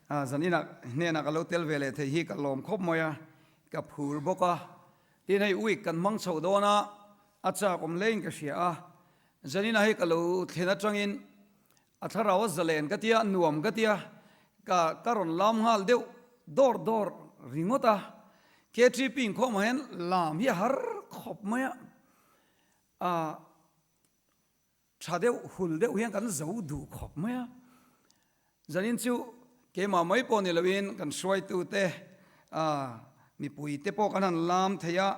Zan inah hnenah ka lo tel ve leh thei hi ka lawm khawp mai a, ka phur bawk a. Tin hei week kan hmang chhoh dawn a, a chak awm hlein ka hria a. Zan inah hei ka lo thlen atangin a thlarau a zalen ka tia, nuam ka tia, ka ka rawn lam nghal deuh dawr dawr ringawt a. KTP inkhawmah hian lam hi a har khawp mai a, a Tha deuh, hul deuh hian kan zo duh khawp mai a. Zanin chu keimah mai pawh ni loin kan hruaitute, mipuite pawh kan han lam thei a,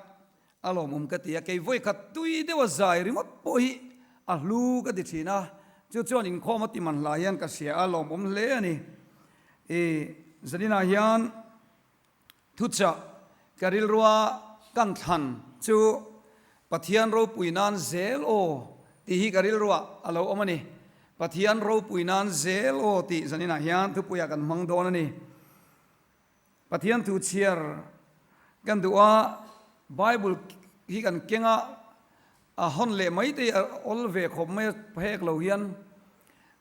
a lawmawm ka ti a. Kei vawikhat tui deuha zai ringawt pawh hi a hlu ka ti thin a, chu chuan inkhawm a ti man hla hian ka hria a, lawmawm hle a ni. I zaninah hian Thuchah, Ka rilrua kan thlan chu Pathian ropui nan zel aw tih hi ka rilruah a lo awm a ni. Pathian ropui nan zel aw tih zaninah hian thupuiah kan hmang dawn a ni. Pathian thu chhiar kan duh a, Bible hi kan keng a, A hawn leh mai te a awl ve khawp mai a phek lo hian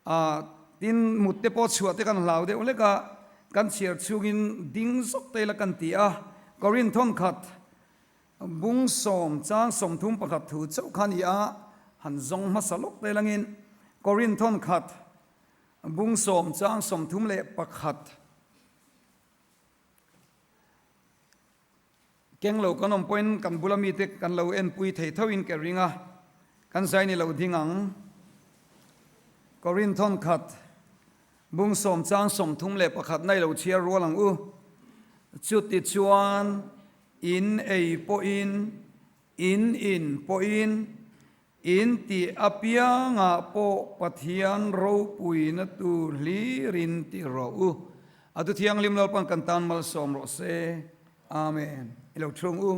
ah tin mut te pawh chhuah te kan hlau deuh hlek a, kan chhiar chhungin ding zawk te ila kan ti a, Korinth thawnkhat bung sawm chang 31 thu chauh kha ni a, han zawng hmasa lawk te langin Korinth thawnkhat bung sawm chang 31. Keng lo kan awm pawhin kan bula mite kan lo enpui thei thoin ka ring a, kan zai ni lo ding ang. Korinth thawnkhat bung sawm chang 31 na i lo chhiar rual ang u. Chuti chuan in ei pawhin, in in pawhin, in tih apiangah pawh Pathian ropuina tur hlirin ti rawh u. A tu thianghlim Lalpan kan tan malsawm rawh se. Amen. I lo thung u.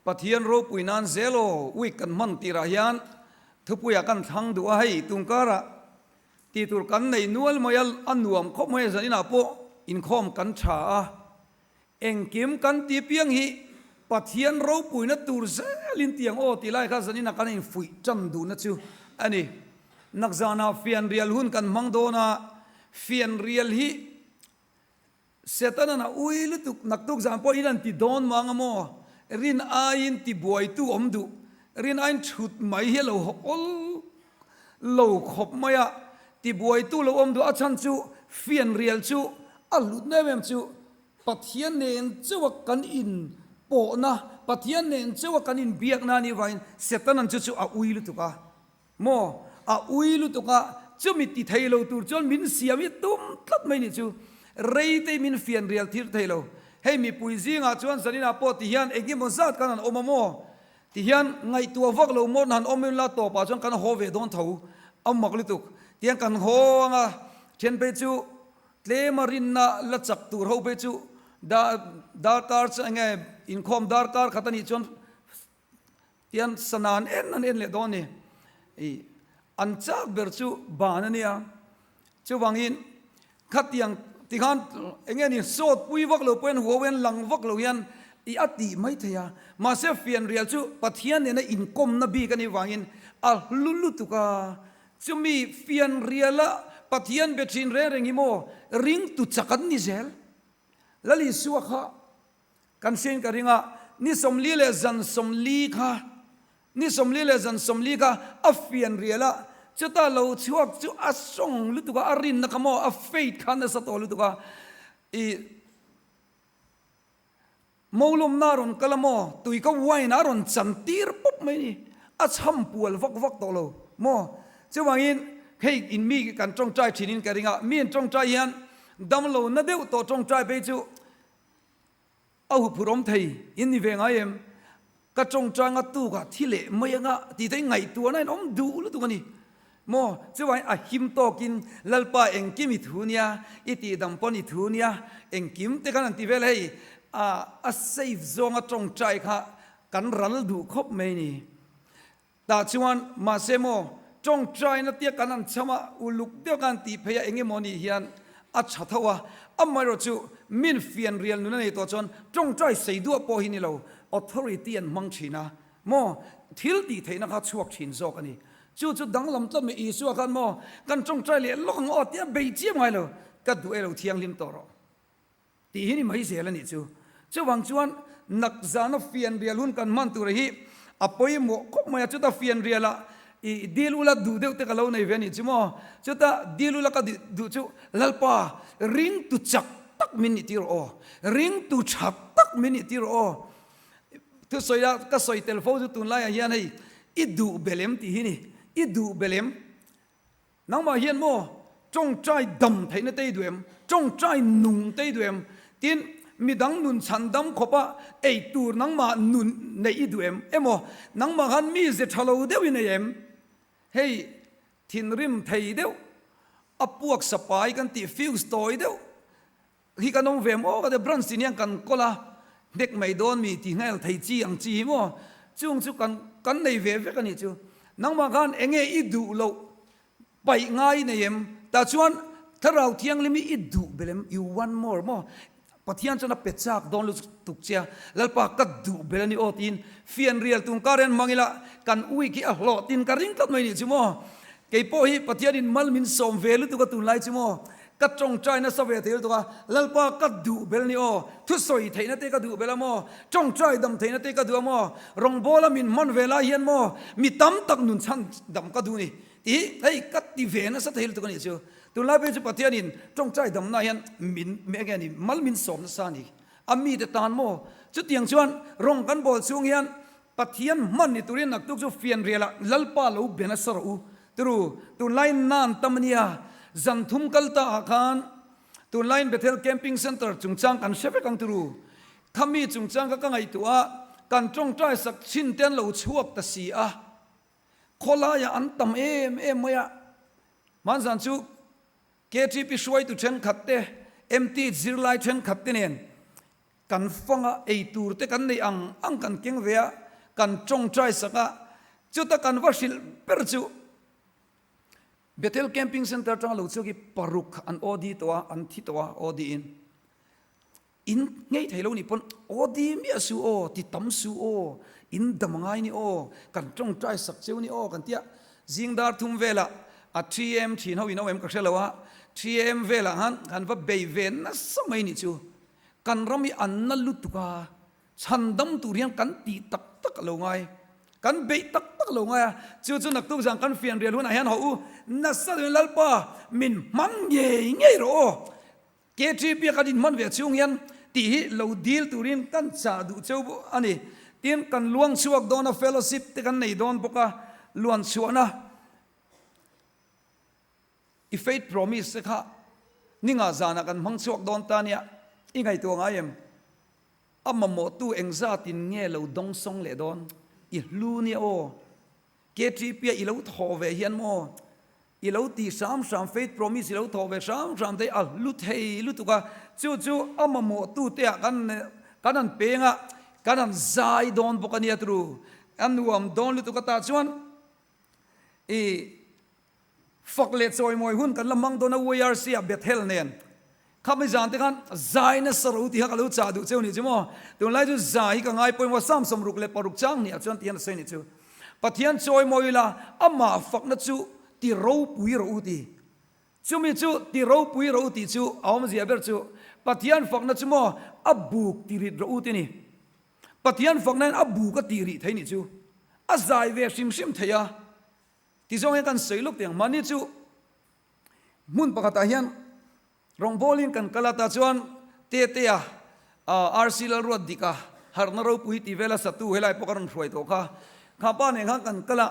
Pathian ropui nan zel aw week kan hman tirah hian thupuiah kan thlang duh a hei tungkarah tih tur kan nei nual mai a, a nuam khawp mai a zaninah pawh inkhawm kan tha a. Engkim kan ti piang hi Pathian ropuina tur zelin tiang aw tih lai kha zanina kan infuih tan duhna chu a ni. Nakzanah fianrial hun kan hmang dawn a, fianrial hi Setanan a ui lutuk naktuk zan pawh in an ti dawn mang a maw? Rin aiin ti buaitu awm duh, rin aiin thut mai hi a lo awl lo khawp mai a, ti buaitu lo awm duh a chhan chu fianrial chu a hlutna em em chu Pathian nen chauha kan in pawhna, Pathian nen chauha kan in biakna a nih vangin Setanan chu chu a ui lutuk a maw? A ui lutuk a, chumi ti thei lo tur chuan min siam hi tum tlat mai nih chu. Reitei min fian rial thir thei lo. Hei mipui zingah chuan zaninah pawh ti hian eng emaw zat kan han awm a maw? Ti hian ngaihtuah vak lo maw han awm ila tawpah chuan kan haw ve dawn tho a mak lutuk. Tihian kan haw anga thian phei chu Tlema rinna la chak tur ho phei chu darkar chu enge inkhawm darkar khat a nih chuan tian sana an en an en leh dawn a ni. I an chak ber chu ban a nia. Chuvangin khatiang tikhan enge ni sawt pui vak lo pawh hian huau hian lang vak lo hian i a tih mai thei a. Mahse fianrial chu Pathian nena inkawmna bik a nih vangin a hlu lutuk a. Chumi fianriala Pathian be thin reng reng hi maw ringtu chak an ni zel? Lal Isua kha kan hriain ka ring a, ni 40 leh zan 40 kha, ni 40 leh zan 40 kha a fianriala chuta lo chhuak chu a sawng lutuk a, a rinna kha maw a faith kha nasa tawh lutuk a, i Molawmna a rawn kal a maw? Tui ka wine a rawn chan tir pawp mai ni. A chham pual vak vak tawh lo maw? Chuvangin hei in mi kan tawngtai thinin ka ring a, mi an tawngtai hian damlo na deuh tawh tawngtai phei chu a huphurh awm thei in ni ve ngai em? Ka tawngtai nga tukah thi leh mai anga tih te ngaihtuahna in awm duh lutuk a ni. Maw? Chuvangin a him tawkin Lalpa engkim i thu nia, i tihdam pawn i thu nia, engkim te khan an ti vel hei, a a safe zawnga tawngtai kha kan ral duh khawp mai ni. Tah chuan mahse maw tawngtaina tia kan han cham a, uluk deuh khan tih phei a eng emaw nih hian a tha tho a, amaherawh chu min fianrial nun a nei tawh chuan tawngtai sei duah pawh hi ni lo, authority an hmang thin a, maw thil tih theihna kha chhuak thin zawk a ni. Chu chu danglam tlat mai Isua khan maw kan tawngtai leh lawk ang aw tia bei chiam ngai lo, ka duh e lo thianghlim tawh rawh tih hi ni mai zel a nih chu. Chuvang chuan nak zana fianrial hun kan hman tur hi a pawimawh khawp mai a, chuta fianrialah i dil ula duh deuh te ka lo nei ve a nih chu maw. Chuta dil ula ka duh chu Lalpa ringtu chak tak min nih tir aw, ringtu tha tak min nih tir aw. Thusawi a ka sawi tel fo chu tunlaiah hian hei i duh belh em tih hi ni, i duh belh em? Nangmah hian maw tawngtai dam theihna te i duh em? Tawngtai nung te i duh em? Tin, midang nun chhan dam khawpa ei tur nangmah nun neih i duh em? Emaw nangmah khan mi ze tha lo deuh i nei em? Hei thinrim thei deuh, a puak sapai kan tih fuse tawi deuh, Hi kan awm ve maw ka ti, branch tin hian kan kawl a, hnek mai dawn mi ti nghel thei chi ang chi hi maw, chung chu kan kan nei ve vek a nih chu. Nangmah khan eng nge i duh loh paih ngai i nei em? Tah chuan Thlarau Thianghlim hi i duh belh em? You want more maw? Pathian chuan a pe chak dawn lutuk che a, Lalpa ka duh belh a ni aw tiin fianrial tum kar hian hmang ila kan week hi a hlawh tin ka ring tlat mai nih chu maw. Kei pawh hi Pathianin mal min sawm ve lutuk a tunlai chu maw. Ka tawngtai nasa ve thei lutuk a, Lalpa ka duh bel ni aw, thusawi theihna te ka duh bel a maw, tawngtai dam theihna te ka duh a maw, rawngbawla min hman ve lai hian maw, mi tam tak nun chhan dam ka duh ni tih hei ka ti ve nasa thei lutuk a nih chu. Tunlai phei chu Pathianin tawngtai damna hian min enge a ni, mal min sawm nasa a ni. A mite tan maw? Chutiang chuan rawng kan bawl chhung hian Pathian hman ni turin naktuk chu fianrialah Lalpa lo be nasa rawh u. Turu, tunlaiin nan tam a nia. Zan thum kal ta ah khan tunlaiin Bethel Camping Centre chungchang kan hre vek ang turu. Khami chungchang kha ka ngaihtuah a, kan tawngtai sak chin te an lo chhuak ta si a. Khawlaiah an tam em em mai a. Hmanzan chu KTP hruaitu thenkhat te, MT zirlai thenkhat te nen Kan fanga ei tur te kan neih ang ang kan keng ve a, kan tawngtai sak a, chuta kan va hrilh ber chu Bethel Camping Centre atanga lo chhuak hi paruk an OD tawh a, an thi tawh a OD in. In ngei thei lo nih pawn OD miah su aw, ti tam su aw, in dam angai ni aw, kan tawngtai sak cheu ni aw kan ti a, zing dar thum velah a thi em thin ho in ho em ka hre lo a, thi em velah khan kan va bei ve nasa mai nih chu. Kan ram hi an na lutuk a, chhan dam tur hian kan tih tak tak a lo ngai, kan beih tak tak a lo ngai a, chu chu naktuk zan kan fianrial hunah hian hawh u, nasa deuhin Lalpa min hman ngei ngei rawh aw, KTP a kan inhman ve chhung hian tih hi lo dil turin kan chah duh cheu a ni. Tin, kan luang chhuak dawn a, fellowship te kan nei dawn bawk a, luan chhuahna. I faith promise te kha ninga zanah kan hmang chhuak dawn ta nia, i ngaihtuah ngai em? A mamawhtu engzatin nge lo dawng sawng leh dawn? I hlu nia aw. KTP a i lo thawh ve hian maw? I lo ti hram hram, faith promise i lo thawh ve hram hram te hi a hlu thei lutuk a, chu chu a mamawhtu te ah kan kan han peng a, kan han zai dawn bawk a nia turu. A nuam dawn lutuk a tah chuan i Fak leh chawimawi hun kan la hmang dawn a YRC ah Bethel nen. Khami zan te khan zai nasa ro tih kha ka lo chah duh cheu nih chu maw. Tunlai chu zai hi ka ngai pawimawh a Psalm 66 chang hnih ah chuan ti hian a sawi nih chu. Pathian chawimawi ila amah fakna chu ti ropui rawh u ti. Chumi chu ti ropui rawh u tih chu a awmzia ber chu Pathian fakna chu maw a buk ti rit rawh u ti ni. Pathian fakna hian a buk a ti rih thei nih chu. A zai ve hrim hrim thei a. Ti zawng hian kan sawi lawk teh ang. Mahni chu hmun pakhatah hian rawngbawlin kan kal a, tah chuan Tetea, RC Lalruat Dika, Harhna Ropui tih vela satu helai pawh ka rawn hruai tawh kha. Kha pa nen khan kan kal a,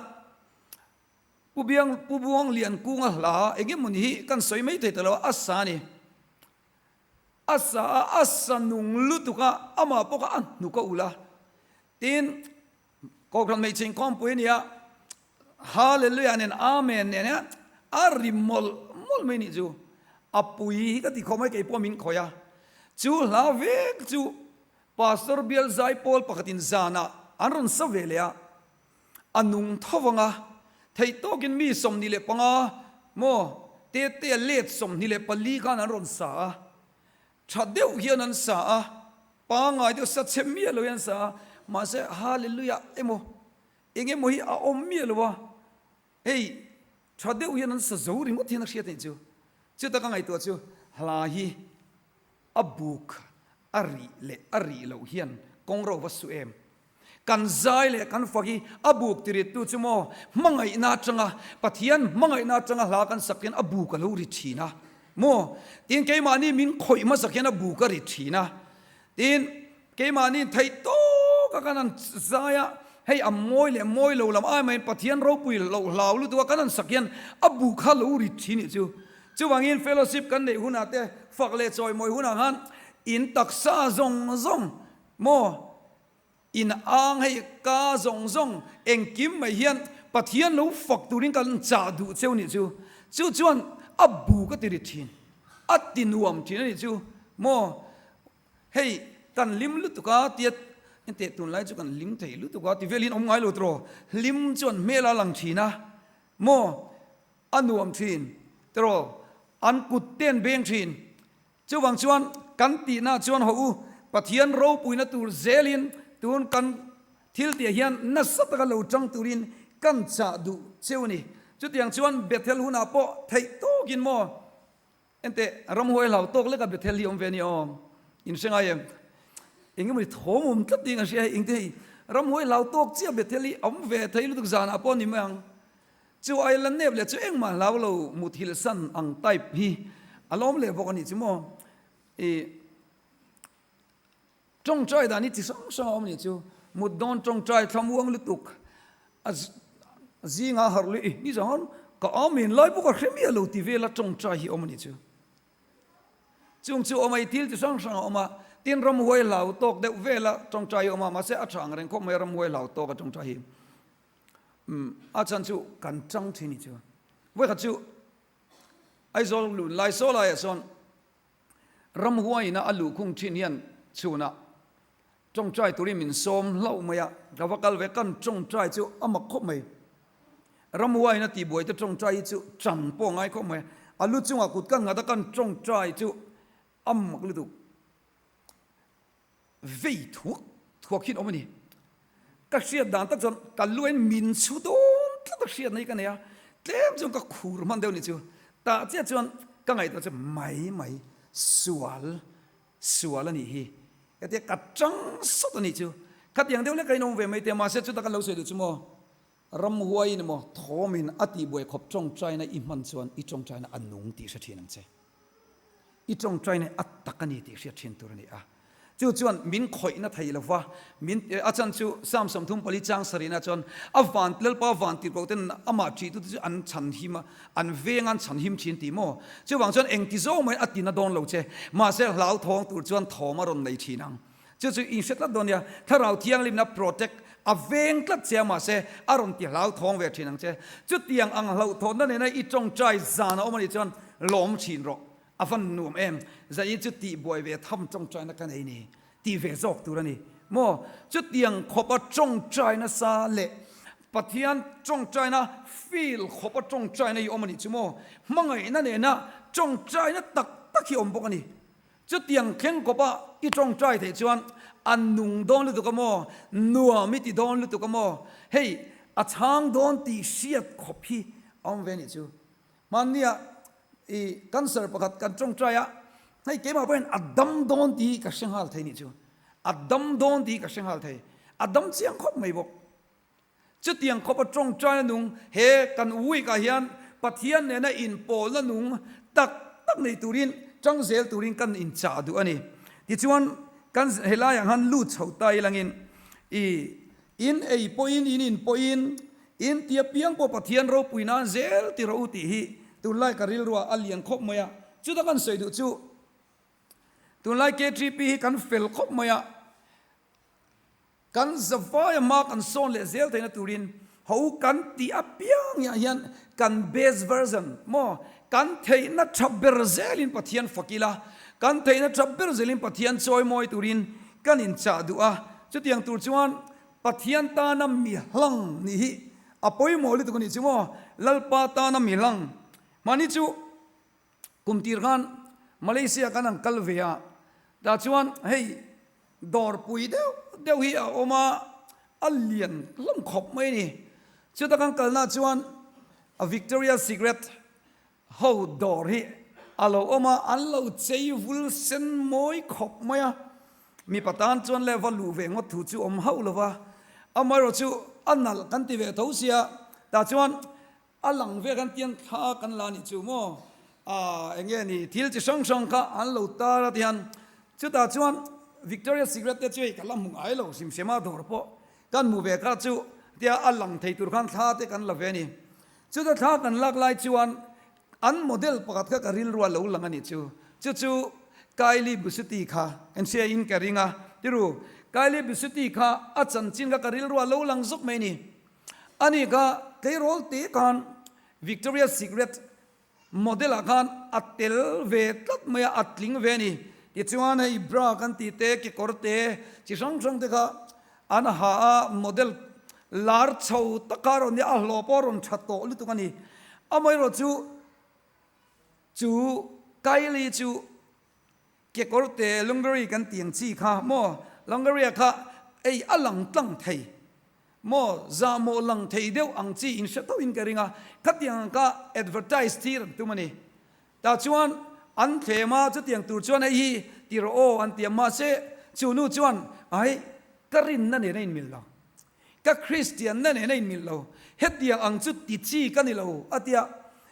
Pu Biang, Pu Buang Lian Kunga hla eng emawni hi kan sawi mai thei ta lo a, a sa a ni. A sa a, a sa nung lutuk a, amah pawh kha a hnuk a ulh a. Tin, Kohhran hmeichhe inkhawmpui a ni a, Hallelujah nen Amen nen hian a ri mawlh mawlh mai nih chu. A pui hi ka ti khawp mai kei pawh min khawih a. Chu hla vek chu Pastor bial zaipawl pakhatin zanah an rawn sa ve leh a, a nung tho vang a, theih tawkin mi 25 maw Tetea let 24 khan an rawn sa a. Tha deuh hian an sa a, pangai deuh sa chhe miah lo hian an sa a, mahse Hallelujah emaw eng emaw hi a awm miah lo a. Hei tha deuh hian an sa zo ringawt hian a hriat anih chu. Chuta ka ngaihtuah chu hla hi a buk a rih leh a rih loh hian kawng ro va su em. Kan zai leh kan fak hi a buk tirittu chu maw hmangaihna atanga Pathian hmangaihna atanga hla kan sak hian a buk a lo ri thin a maw. Tin keimahni min khawih hmasak hian a buk a ri thin a. Tin, keimahni theih tawk a kan han zai a, hei a mawi leh mawi lo lam ai maiin Pathian ropui loh hlau lutuk a kan han sak hian a bu kha lo rit thin nih chu. Chuvangin fellowship kan neih hunah te, fak leh chawimawi hunah khan in taksa zawng zawng maw In ang hei ka zawng zawng engkim mai hian Pathian lo fak turin kan chah duh cheu nih chu. Chu chuan a bu ka ti ri thin, a ti nuam thin a nih chu maw. Hei kan hlim lutuk a tia enteh tunlai chu kan hlim thei lutuk a ti velin awm ngai lo tiraw. Hlim chuan hmel a lang thin a maw, a nuam thin tiraw, an kut te an beng thin. Chuvang chuan kan tihna chuan haw u, Pathian ropuina tur zelin tun kan thil tihah hian nasa taka lo tang turin kan chah duh cheu a ni. Chutiang chuan Bethel hunah pawh theih tawkin maw? Enteh, ramhuai hlau tawk leka Bethel hi awm ve a ni aw. In hre ngai em? Eng emaw ni thawm awm tlat ding an hria hei, engte hei ramhuai hlau tawk chiah Bethel hi awm ve thei lutuk zanah pawh a ni mai ang. Chu ai la nep leh chu engmah hlau lo muthilh san ang type hi a lawm leh bawk a nih chu maw. I tawngtai dan hi chi hrang hrang a awm a nih chu. Mut dawn tawngtai thlamuang lutuk a zinga harh leh i ni zan ka amen lai bawk a hre miah lo ti vela tawngtai hi awm a nih chu. Chung chu awm a i thil chi hrang hrang a awm a, tin ramhuai hlau tawk deuh vela tawngtai hi a awm a, mahse a tha ang reng khawp mai a ramhuai hlau tawk a tawngtai hi. Umm a chan chu kan tang thin i chu. Vawikhat chu Aizawl lun lai saw laiah chuan ramhuaiin a luhkhung thin hian chhunah tawngtai turin min sawm hlauh mai a, ka va kal ve kan tawngtai chu a mak khawp mai. Ramhuaiin a tihbuai te tawngtai hi chu chan pawh a ngai khawp mai. A lu chungah kut kan nghat a kan tawngtai chu a mak lutuk. Vei thuak thuak hian awm a ni. Ka hriat dan tak chuan ka luain min chhu dawn tlat a hriatna hi ka nei a, tlem chuan ka khur hman deuh ni chu. Tah chiah chuan ka ngaihtuah chu mai mai sual sual a nih hi. Hetia ka tang sawt a nih chu. Khatiang deuh lek ka inawm ve mai te mahse chuta kan lo sawi duh chu maw ramhuaiin emaw thawmin a tihbuai khawp tawngtaina i hman chuan i tawngtaina a nung tih hre thin ang che. I tawngtaina a tak a ni tih hriat thin tur a ni a. Chu chuan min khawihna thei lo va, min a chan chu Psalm 34 chang sarihna chuan a van Lalpa van tirhkoh ten amah ṭihtute chu an chhan him a, an veng a an chhan him thin tih maw? Chuvang chuan engti zawng maiin a tina dawn lo che, mahse hlauthawng tur chuan thawm a rawn nei thin ang. Chu chu in hre tlat dawn nia, Thlarau Thianghlimna protect a veng tlat che a mahse a rawn ti hlauthawng ve thin ang che. Chutiang ang hlauhthawnna nena i tawngtai zan a awm a nih chuan lawm thin rawh. A van nuam em? Zain chu tihbuai ve tham tawngtaina ka nei ni tih ve zawk tur a ni maw? Chutiang khawpa tawngtai nasa leh Pathian tawngtaina feel khawpa tawngtaina hi awm a nih chu maw? Hmangaihna nena tawngtaina tak tak hi awm bawk a ni. Chutiang thleng kawpa i tawngtai theih chuan a nung dawn lutuk a maw? Nuam i ti dawn lutuk a maw? Hei a chhang dawn tih hriat khawp hi a awm ve a nih chu. Hmannia i cancer pakhat kan tawngtai a, hei keimah pawhin a dam dawn tih hi ka hre nghal thei nih chu. A dam dawn tih hi ka hre nghal thei. A dam chiang khawp mai bawk. Chutiang khawpa tawngtaina nung he kan week ah hian Pathian nena inpawlna nung tak tak nei turin tang zel turin kan inchah duh a ni. Tichuan kan helaiah khan lut chho ta ilangin i In ei pawhin, in in pawhin, in ti apiang pawh Pathian ropui nan zel ti rawh u tih hi tunlai ka rilruah a lian khawp mai a. Chuta kan sawi duh chu tunlai KTP hi kan fel khawp mai a, kan zavai a hma kan sawn leh zel theihna turin ho kan tih apiang hiah hian kan best version maw kan theihna tha ber zelin Pathian fak ila, kan theihna tha ber zelin Pathian chawimawi turin kan inchah duh a, chutiang tur chuan Pathian tana mi hlang nih hi a pawimawh lutuk a nih chu maw? Lalpa tana mi hlang. Mahni chu kum tir khan Malaysia kan han kal ve a, tah chuan hei dawrpui deuh deuh hi a awm a, a lian hlawm khawp mai a ni. Chuta kan kalna chuan. A Victoria Secret ho dawr hi a lo awm a, an lo chei vul sen mawi khawp mai a. Mipa tan chuan le va luh ve ngawt thu chu awm hauh lo va, amaherawh chu a nalh kan ti ve tho sia, tah chuan a lang ve khan tiang thla kan la nih chu maw, ah eng nge ni thil chi hrang hrang kha an lo tar a tihian chutah chuan Victoria Secret te chu hei ka la hmu ngai lo hrim hrim a dawr pawh kan hmu ve kha chu tia a lang thei tur khan thla te kan la ve a ni. Chuta thla kan lak lai chuan an model pakhat kha ka rilru a lo lang a nih chu. Chu chu Kylie Busuti kha en hria in ka ring a, tiru Kylie Busuti kha a chanchin kha ka rilru a lo lang zawk mai a ni. Ani kha tleirawl te khan Victoria's Secret Model ah khan a tel ve tlat mai a, a tling ve a ni. Tichuan hei bra kan tih te, kekawr te, chi hrang hrang te kha an ha a, model lar chho tak kha a rawn nia, a hlawh pawh a rawn tha tawh lutuk a ni. Amaherawh chu, chu Kylie chu kekawr te lingerie kan tih ang chi kha maw, lingerie kha ei a lang tlang thei Maw zahmawh lang thei deuh ang chi in hre tauhin ka ring a, khatiang ang kha advertise tir an tum a ni. Tah chuan an thlem a, chutiang tur chuan hei hi ti rawh aw an ti a, mahse chu nu chuan ai ka rinna nen a inmil lo, ka Kristianna nen a inmil lo, hetiang ang chu ti chi ka ni lo a ti a,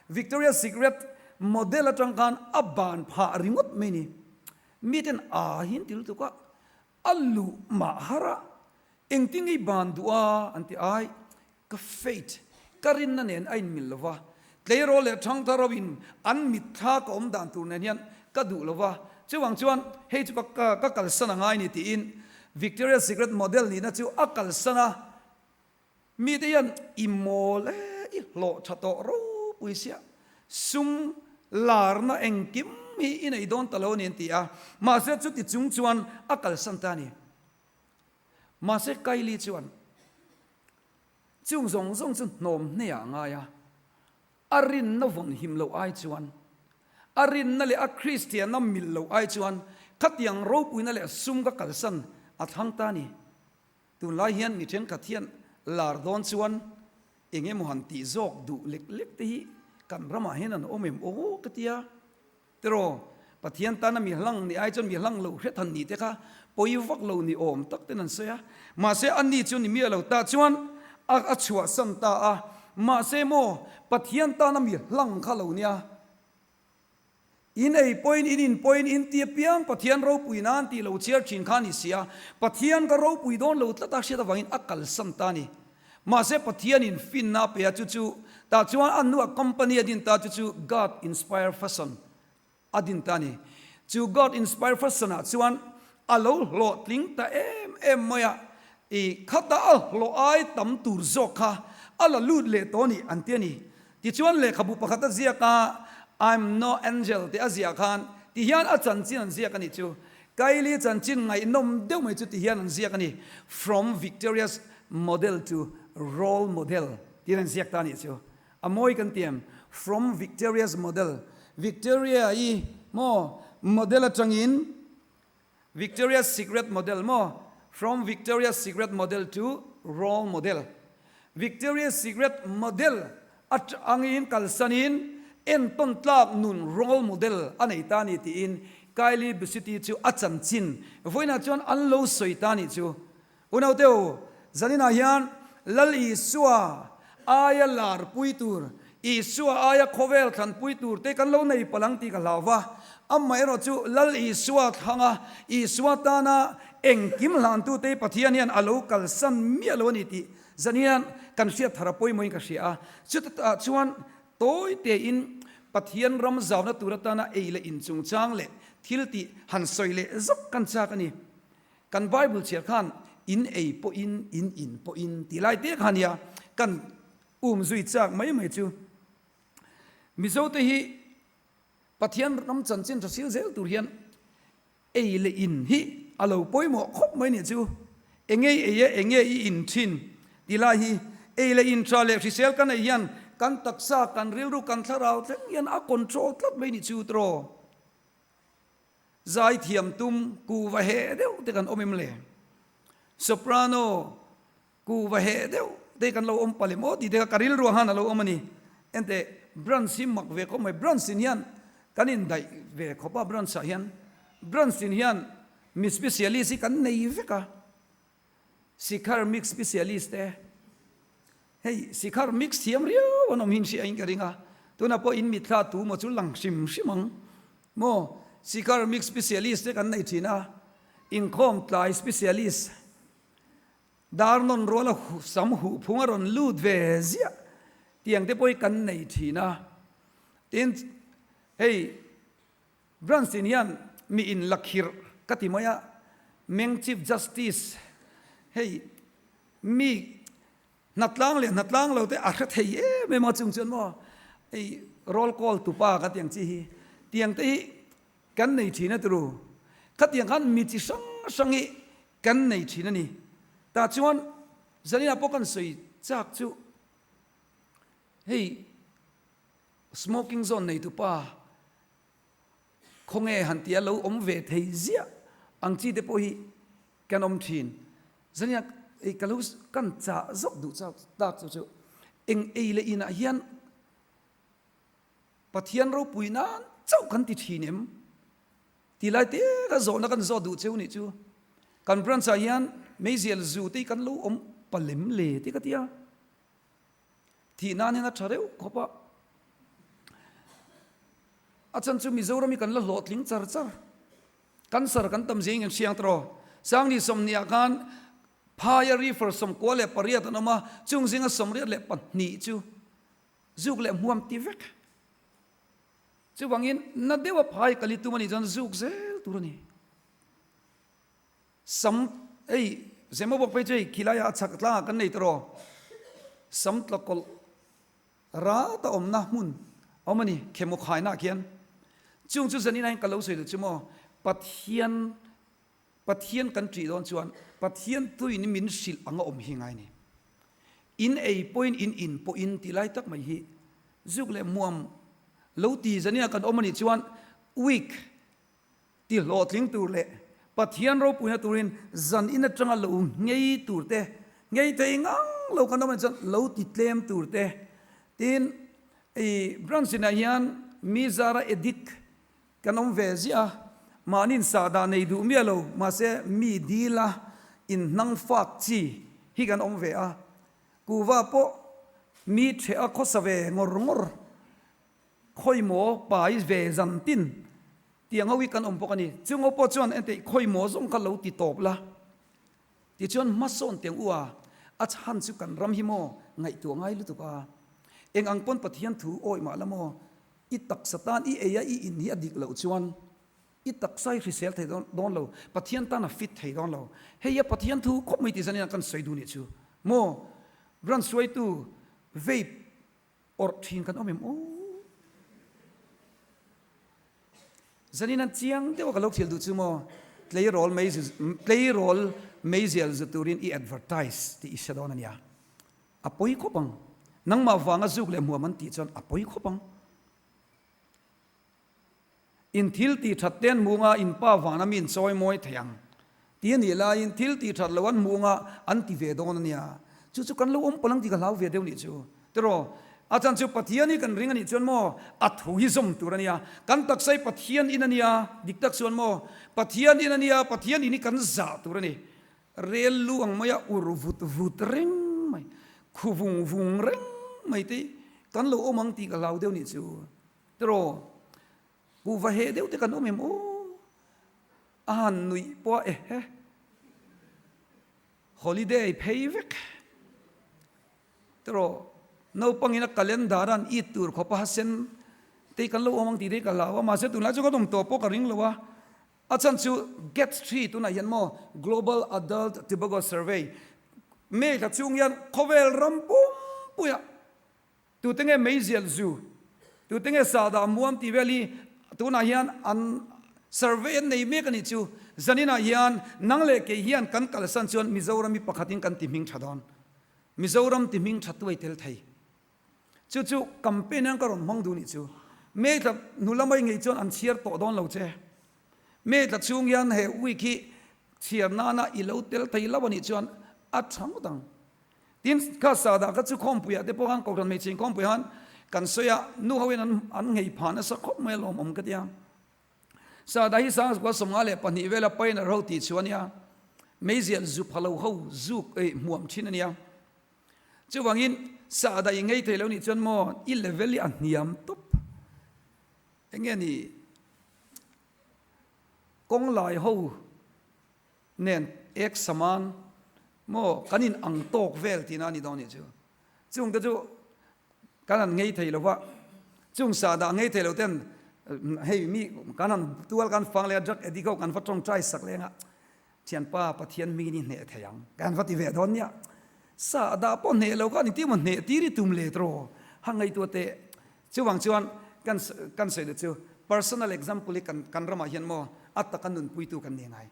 Victoria's Secret model atang khan a ban phah ringawt mai ni. Miten a hin ti lutuk a, a luh mah har a, Engtin i ban duh a? an ti ai. Ka faith, ka rinna nen a inmil lo va, tleirawl leh thangthar ho in an mitthla ka awm dan tur nen hian ka duh lo va, chuvang chuan hei chu ka ka kalsan a ngai ni tiin Victoria's Secret model nihna chu a kalsan a, mite hian i mawl e, i hlawh tha tawh ropui sia, sum larna engkim hi i nei dawn ta lo a ni an ti a, mahse chuti chung chuan a kalsan ta a ni. Mahse Kylie chuan chung zawng zawng chu hnawm hnehah a ngai a, a rinna vawn him loh ai chuan, a rinna leh a Kristianna mil loh ai chuan khatiang ropuina leh sum ka kalsan a thlang ta a ni. Tunlai hian mi thenkhat hian lar dawn chuan eng emaw han tih zawk duh lek lek te hi kan ramah hian an awm em aw ka ti a. Tiraw, Pathian tana mi hlang nih ai chuan mi hlang lo hret han nih te kha pawi vak lo ni awm tak ten an sawi a. Mahse ani chu ni miah lo ta chuan a a chhuahsan ta a. Mahse maw, Pathian tana mi hlang kha lo nia. In ei pawhin, in in pawhin, in ti apiang Pathian ropui nan tih lo chhiar thin kha a ni si a. Pathian ka ropui dawn lo tlat a hriat avangin a kalsan ta a ni. Mahse Pathianin finna a pe a, chu chu tah chuan a hnuah company a din ta, chu chu God Inspire Fashion a din ta a ni. Chu God Inspire Fashion ah chuan a lo hlawhtling ta em em mai a, i khata a hlawh ai tam tur zawk kha a la lut leh tawh a ni an ti a ni. Tichuan lehkhabu pakhat a ziak a, I'm no angel tih a ziah khan ti hian a chanchin an ziak a nih chu. Kylie chanchin ngaihnawm deuh mai chu ti hian an ziak a ni, From Victoria's Model to Role Model tiin an ziak ta a nih chu. A mawi kan ti em? From Victoria's Model, Victoria-i maw model atangin Victoria's Secret model maw? From Victoria's Secret model to role model. Victoria's Secret model atangin kalsanin entawn tlak nun role model a nei ta a ni tiin Kylie Busiti chu a chanchin vawiinah chuan an lo sawi ta a nih chu. Unaute u, zaninah hian Lal Isua aia larpui tur, Isua aia khawvel thlanpui tur te kan lo nei palh ang tih ka hlau va. Amaherawh chu Lal Isua thlanga Isua tana engkim hlantute hi Pathian hian a lo kalsan miah lo a ni tih zanin hian kan hriat thar a pawimawhin ka hria a. Chutah chuan tawi tein Pathian ram zauna tur atana ei leh in chungchang leh thil tih han sawi leh zauh kan chak a ni. Kan Bible chhiar khan in ei pawhin in in pawhin tih lai te kha nia kan um zui chak mai mai chu. Mizo te hi Pathian ram chanchin tha sil zel tur hian ei leh in hi a lo pawimawh khawp mai nih chu. Enge i ei a enge i in thin tih lai hi ei leh in tha leh hrisel kan ei hian kan taksa kan rilru kan thlarau thleng hian a control tlat mai nih chu tiraw. Zaithiam tum kuhva heh deuh te kan awm em le? Soprano kuhva heh deuh te kan lo awm palh em aw tih te kha ka rilru ang khan a lo awm a ni. Enteh, branch hi mak ve khawp mai, branch in hian kan indaih ve khawp a, branch ah hian branch in hian mi specialist hi kan nei vek a, Sikhar mix specialist te, hei sikhar mix thiam riau an awm hin hria in ka ring a, tunah pawh in mitthla tu maw chu lang hrim hrim ang maw, sikhar mix specialist te kan nei thin a, inkhawm tlai specialist, dar nawn ruala sam huh phung a rawn lut ve ziah tiang te pawh hi kan nei thin a, tin hei Branch in hian mi in la khirh ka ti mai a, Meng Chief Justice hei mi hnatlang leh hnatlang lo te a hre thei em em a chung chuan maw hei roll call tupa ka tiang chi hi tiang te hi kan nei thin a turu khatiang khan mi chi hrang hrang hi kan nei thin a ni. Tah chuan Zanina pawh kan sawi chak chu hei Smoking zone neitupa khawnge han tia lo awm ve thei ziah ang chi te pawh hi kan awm thin. Zania ei ka lo kan chah zawk duh chak tak chu chu eng ei leh inah hian Pathian ropui nan chauh kan ti thin em? Ti lai te ka zawhna kan zawh duh cheu nih chu. Kan branch ah hian meizial zu te hi kan lo awm palem le te ka ti a. Thih nan hian a tha reuh khawp a. A chan chu Mizoram hi kan la hlawhtling char char. Cancer kan tam zing in hriang tawh. Sangni sawmhnih ah khan phaia reefer 98 an awm a, chung zinga 82 chu zuk leh hmuam ti vek. Chuvangin na deuha phai kal i tum a nih chuan zuk zel tur a ni. Sam, hei Zemabawk phei chu hei khilaiah a chhak tlangah kan nei tawh Sam tlakawlh rat a awmna hmun a awm a ni, khemaw khainaah khian. Chung chu zanin ahin ka lo sawi duh chu maw, Pathian, Pathian kan ṭih dawn chuan Pathian tuin min hrilh ang a awm hi ngai ni. In ei pawhin in in pawhin tih lai tak mai hi zuk leh hmuam lo ti zanin ah kan awm a nih chuan week Ti hlawhtling tur leh Pathian ropuina turin zan in atanga lo nghei tur te, nghei thei ngang lo kan awm anih chuan lo ti tlem tur te, tin i branch inah hian mi zara addict kan awm ve ziah a, mahni in sahdah nei duh miah lo mahse mi dila in hnang fak chi hi kan awm ve a, kuhva pawh mi ṭheh a khawsa ve ngawr ngawr Khawi maw pai ve zan tin tiang ho hi kan awm bawk a ni. Chung ho pawh chuan enteh khawi maw zawng kha lo ti tawp la. Tichuan hmasawn tiang u a, a chhan chu kan ram hi maw ngaihtuah ngai lutuk a. Eng ang pawn Pathian thu awih mah la maw, i taksa tan i ei a i in hi a dik loh chuan i taksa hi hrisel thei dawn lo, Pathian tan a fit thei dawn lo. Hei a Pathian thu khawp mai tih zanin a kan sawi duh nih chu maw Branch hruaitu vape Awrh thin kan awm em aw? Zanin an chiang deuh a ka lo thil duh chu maw? Tleirawl mei tleirawl meizial zu turin i advertise tih i hre dawn a nia. A pawi khawp ang. Nangmah vanga zuk leh hmuam an tih chuan a pawi khawp ang. In thil tih that te an hmuh anga in pa vana mi in chawi mawi thei ang tih a nih laiin thil tih that lo an hmuh anga an ti ve dawn a nia. Chu chu kan lo awm palh ang tih ka hlau ve deuh nih chu. Tiraw? A chan chu Pathian hi kan ring a nih chuan maw a thu hi zawm tur a nia. Kan taksa hi Pathian in a nia, dik tak chuan maw Pathian in a nia, Pathian in hi kan zah tur a ni. Rel lu ang maia ur vut vut reng mai, khu vung vung reng mai te hi kan lo awm ang tih ka hlau deuh nih chu. Tiraw, kuhva heh deuh te kan awm em aw? A han nuih pawh a ehe. Holiday phei vek. Tiraw, naupangin a calendar an it tur khawp a hasen te kan lo awm ang tih te hi ka hlau a, mahse tunlai chu kan awm tawh pawh ka ring lo a. A chhan chu GATS hri tunah hian maw Global Adult Tobacco Survey May thla chhung hian khawvel ram pumpuiah Tute nge meizial zu, tute nge sahdah muam tih vel hi tunah hian an survey an nei mek a nih chu. Zaninah hian nang leh kei hian kan kalsan chuan Mizoram hi pakhatin kan ti hming tha dawn. Mizoram ti hming tha tuai tel thei. Chu chu campaign hian ka rawn hmang duh nih chu. May tla hnu lamai ngei chuan an chhiar tawh dawn lo che. May tla chhung hian he week hi chhiar nana i lo tel thei lo a nih chuan a tha ngawt ang. Tin, kha sahdah kha chu khawmpuiah te pawh khan Kohhran hmeichhe inkhawmpui khan Kan sawi a, nu ho in an nghei phah nasa khawp mai a lawmawm ka tia. Sahdah hi Sangzukua 52 vela pioneer ho tih chu a nia. Meizial zu pha lo ho zuk ei hmuam thin a nia. Chuvangin sahdah i ngei thei lo nih chuan maw i level hi a hniam tawp. Enge ni kawng lai ho nen ek saman maw kan in ang tawk vel tihna a ni dawn nih chu. Chung te chu kan han ngei thei lo va, chung sahdah ngei thei lo ten hei mi kan han tual kan fang leh a drug addict ho kan va tawngtai sak leng a, thianpa Pathian hmingin i hneh thei ang kan va ti ve dawn nia. Sahdah pawh hneh lo kha ni tia maw hneh tir i tum let rawh ha ngaihtuah teh. Chuvang chuan kan kan sawi duh chu personal example hi kan kan ramah hian maw a taka nunpuitu kan ni ngai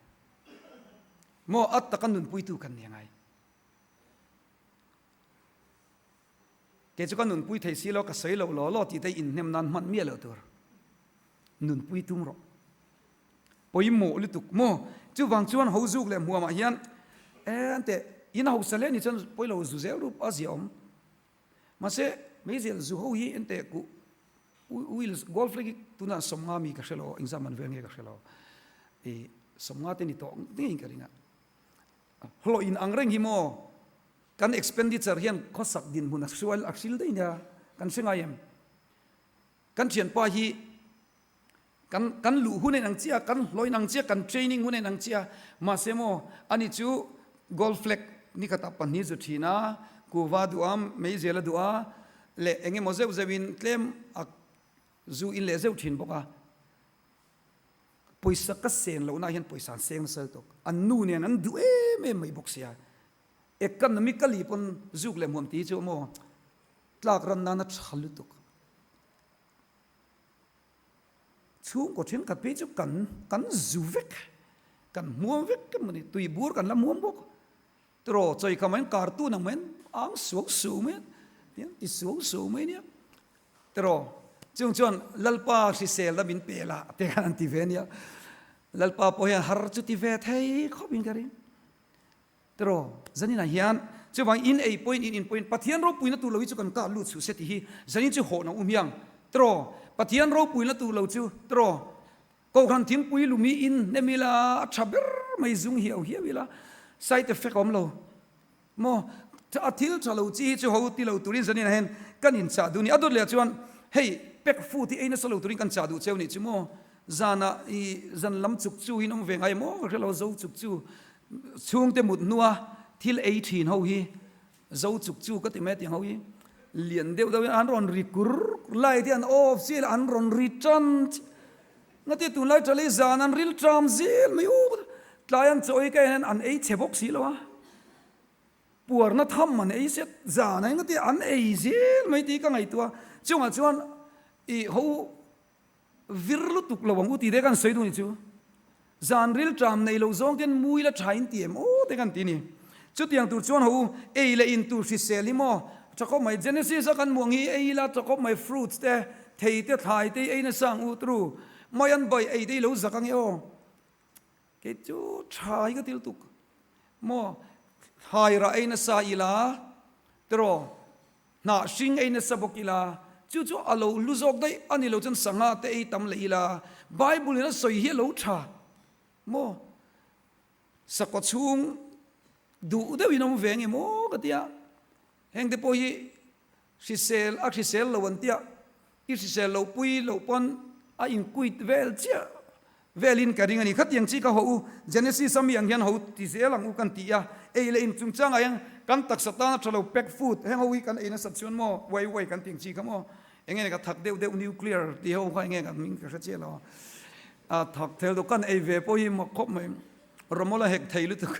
maw a taka nunpuitu kan ni ngai. Kei chu ka nunpui thei si lo, ka sawi loh law law tih te inhnem nan hman miah loh tur. Nunpui tum rawh. Pawimawh lutuk maw? Chuvang chuan ho zuk leh hmuamah hian en teh in hausa hle ni chuan pawi lo zu zel rup a zia awm. Mahse meizial zu ho hi en teh kuh Wheels golf hi tunah 50 mi ka hre lo, engzah man vel nge ka hre lo. I 50 te ni tawh ngeiin ka ring a. Hlawh in ang reng hi maw? Kan expenditure hian khawsak dinhmun a hrual a hril daih nia, kan hre ngai em? Kan thianpa hi kan kan luh hun a inang chiah a, kan hlawh a inang chiah a, kan training hun a inang chiah a, mahse maw ani chu gold flag nikhatah pahnih zu thin a, kuva duh a, meizel a duh a, leh eng emaw zeuh zeuhin tlem a zu in leh zeuh thin bawk a. Pawisa ka sen lohna hian pawisa an seng nasa lutuk, an nu nen an duh em em mai bawk sia. Economically pawn zuk leh hmuam tih hi chu maw tlak ran nana tha lutuk. Chhungkaw thenkhat phei chu kan kan zu vek, kan hmuam vek emaw ni, tui bur kan la hmuam bawk. Tiraw chawi kha mai cartoon ang mai ang suau suau mai a, ti suau suau mai nia. Tiraw chung chuan Lalpa hrisel a min pe la te khan an ti ve nia. Lalpa pawh hian har chu ti ve thei khawp in ka ring. Tiraw, zaninah hian chuvang in ei pawhin in in pawhin Pathian ropuina tur lo hi chu kan kah lut suh se tih hi zanin chu hawhna um hiang. Tiraw, Pathian ropuina tur lo chu tiraw, Kohhran thingpui lumi in hnem ila a tha ber mai zung hiau hiau ila side effect a awm lo maw? A thil tha lo chi hi chu ho ti lo turin zaninah hian kan inchah duh a ni. A dawt leh ah chuan hei pack food hi ei nasa lo turin kan chah duh cheu nih chu maw? Zanah i zan lam chuk chu in awm ve ngai maw? Ka hre lo zo chuk chu Chhungte mut hnua thil ei thin ho hi zo chuk chu ka ti mai a tiang ho hi lian deuh deuh in an rawn ri kur lai te an off chiah ila an rawn ri tan chiah ngati tunlai tha lei zan an ril tram zel mai u tlai an chaw ei ka en hian an ei chhe bawk si lo a puarna tham an ei set zan a engati an ei zel mai tih ka ngaihtuah chungah chuan i ho Vir lutuk lo ang u tih te kan sawi duh ni chu. Zan ril ṭam nei lo zawng ten mui la ṭha in ti em aw te kan ti ni. Chutiang tur chuan ho u, ei leh in tur hrisel hi maw ṭha khawp mai. Genesis a kan hmuh ang hi ei ila ṭha khawp mai fruits te, thei te, thlai te hi ei nasa ang u tru. Mai an bai ei te hi lo zak ang e aw. Kei chu tha hi ka ti lutuk maw thlai rah ei nasa ila tiraw hnah hring ei nasa bawk ila chu chu a lo hlu zawk daih a ni lo chuan sangha te ei tam leh ila Bible in a sawi hi a lo tha maw sakhaw chhung duh deuhin awm ve nge maw ka tia heng te pawh hi Hrisel a hrisel lo an tia, i hrisel lo pui loh pawn a in quit vel chiah velin ka ring a ni. Khatiang chi ka haw u, Genesis a mi ang hian ho ti zel ang u kan ti a, ei leh in chungchangah hian kan taksa tana tha lo pack food heng ho hi kan ei nasat chuan maw uai uai kan ti ang chi kha maw enge ni ka thak deuh deuh nuclear ti ho kha enge ka hming ka hre chiah lo a, thak thel deuh kan ei ve pawh hi mak khawp mai, rawmawl a hek thei lutuk.